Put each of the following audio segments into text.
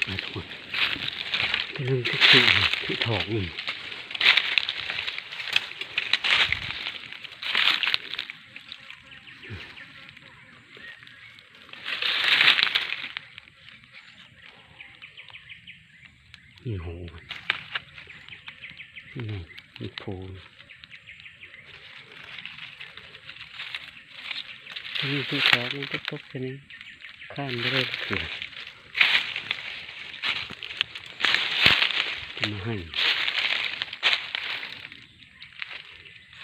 ນະທຸກຄົນ ກຳລັງຖືກ ຖືກຖອກຢູ່ ນີ້ໂຫ ນີ້ມີໂພ ນີ້ຄືຂອງມັນຕົກໆ ຊະນີ້ ຄານບໍ່ໄດ້ເທື່ອ ມາໃຫ້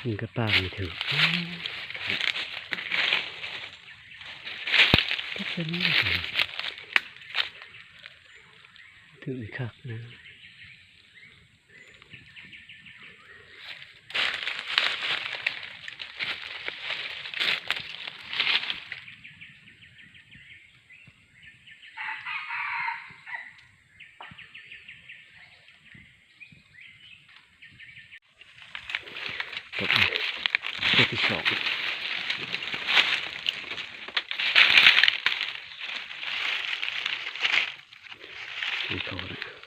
ຍິງກະປາງໄມ່ຖືກ ຕົກຊະນີ້ ຖືກຄັກນະ. ຕົວທີ່ສອງ ນີ້ໂຕນະ.